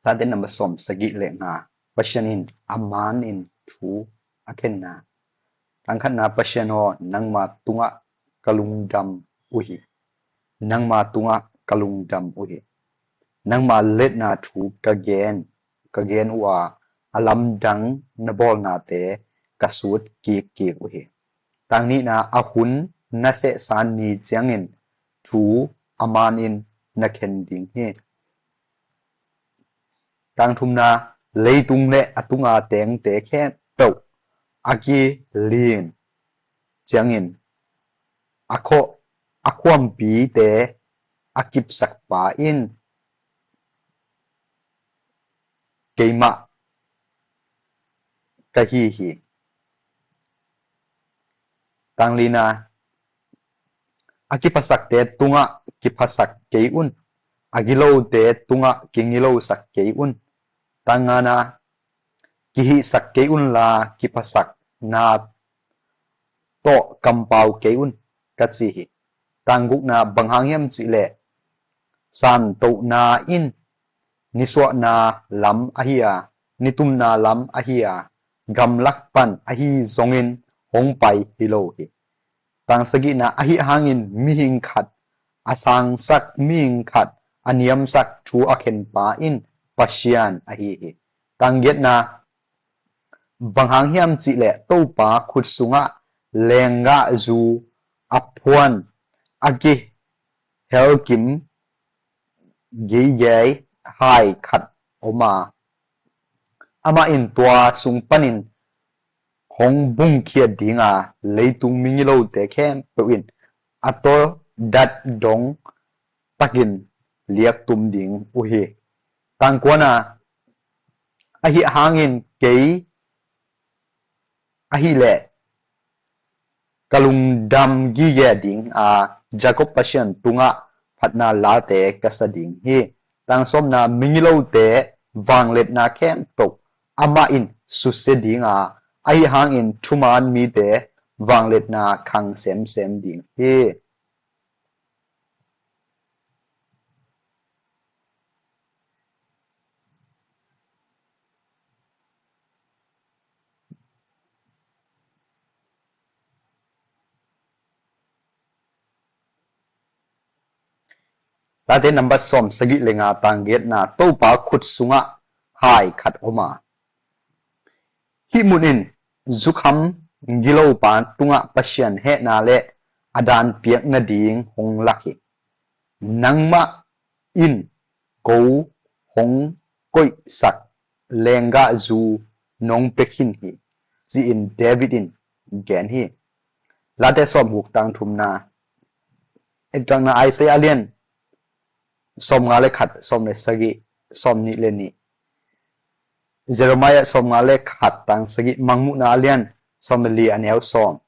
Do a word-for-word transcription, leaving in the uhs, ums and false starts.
Late number sawm sagih le nga. Pasian in a man in thu a khenna. Tangkhatna, Pasian aw, nangma tungah ka lungdam uh hi. Nangma tungah ka lungdam uh hi. Nangma liatna thu ka gen, ka gen uh a, a lamdang na bawlnate ka sut kikkik uh hi. Tang nihna, a hun na sehsa ni ciangin thu a man in na khen ding hi. Tang thumna, leitung le a tunga tengte khempeuh a kilin ciangin a khua, a khuampite a kipsakpa in keimah ka hi hi. Tang lina, a kiphasakte tungah kiphasak kei un, a gilote tungah kingilosak kei un. Tang ngana, kihihsak kei unla kiphasakna tawh kampau kei un, ka ci hi. Tang gukna, bang hang hiam cihleh santohna in nisuahna lam ahi a, nitumna lam ahi a, gamlak pan ahi zongin hong pai hi lo hi. Tang sagihna, ahi hangin mihing khat a sangsak, mihing khat a niamsak thu a khenpa in Pasian ahi hi. Tang giatna, bang hang hiam cihleh Topa khut sungah lenggahzu a phuan, a kihelkim geigei hai khat om a, amah in tua sung panin hong bungkhia ding a, leitung migilote khempeuh in a tawdat dong takin liaktum ding uh hi. Tang kuana, ahi hangin kei ahileh ka lungdam gige ding a, Jacob Pasian tungah phatna late ka sa ding hi. Tang sawmna, migilote vangliatna khempeuh amah in susia ding a, ahi hangin thuman mite vangliatna khang semsem ding hi. Late number sawm sagih le nga, tang giatna, Topa khut sungah hai khat om a, hih mun in zukham gilopa tungah Pasian hehna le a daan piak nading hong lak hi. Nangmah in ko hong koihsak lenggahzu nong pia khin hi, ci-in David in gen hi. Late sawmguk, tang thumna, ettakna, Isaiah a lian sawmnga le khat, sawm le sagih, sawmnih le nih. Jeremiah sawmnga le khat, tang sagih. Mangmuhna a lian sawm le li, a neu sawm.